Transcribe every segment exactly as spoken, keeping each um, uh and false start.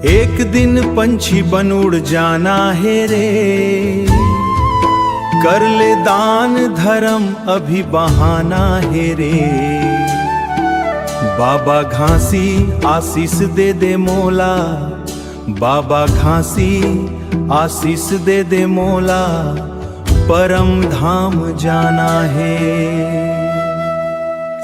एक दिन पंछी बन उड़ जाना हे रे, कर ले दान धर्म अभी बहाना हे रे। बाबा घासी आशीष दे दे मोला, बाबा घासी आशीष दे दे मोला, परम धाम जाना हे।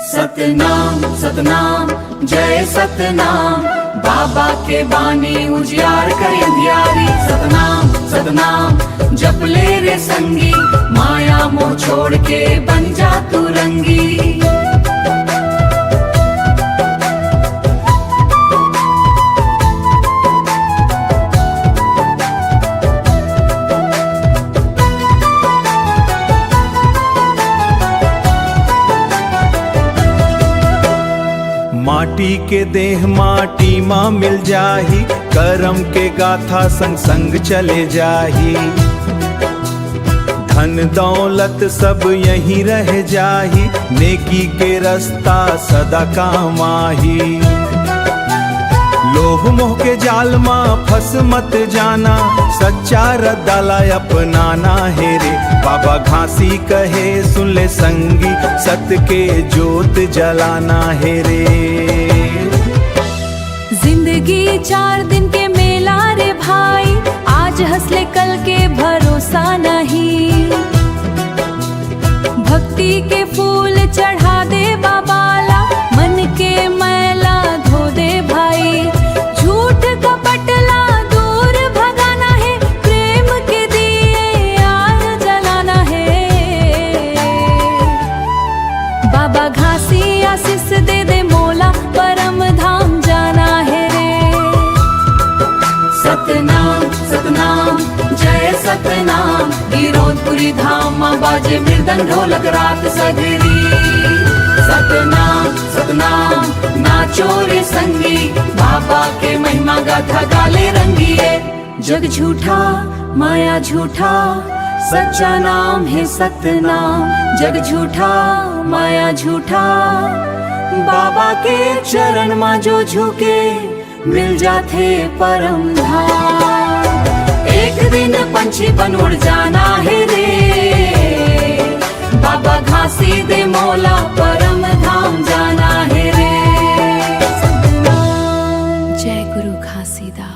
सतनाम सतनाम जय सतनाम, बाबा के बानी उजियार करे अंधियारी। सतनाम सतनाम जप ले रे संगी, माया मोह छोड़ के बन जा तू रंगी। माटी के देह माटी मा मिल जाही, करम के गाथा संग संग चले जाही। धन दौलत सब यहीं रह जाही, नेकी के रस्ता सदा काम आही। लोभ मोह के जाल मा फंस मत जाना, सच्चा रद्दा ला अपनाना हे रे। बाबा घासी कहे सुन ले संगी, सत के जोत जलाना हे रे। जिंदगी चार दिन के मेला रे भाई, आज हंस ले कल के भरोसा नहीं। भक्ति के फूल चढ़ा दे बाबा ला, मन के मैला धो दे भाई। झूठ कपट ला दूर भगाना हे, प्रेम के दिए आर जलाना हे। बाबा घासी आशीष दे दे मोला, परम धाम जाना हे रे। सतनाम सतनाम जय सतनाम, गिरौदपुरी धाम मा बाजे मृदंग ढोलक रात सगरी। सतनाम सतनाम नाचो रे संगी, बाबा के महिमा गाथा गाले रंगिए। जग झूठा माया झूठा, सच्चा नाम हे सतनाम। जग झूठा माया झूठा, बाबा के चरण मा जो झुके मिल जाथे परम धाम। एक दिन पंछी बन उड़ जाना हे रे, बाबा घासी दे मोला परम धाम जाना हे रे। जय गुरु घासीदास।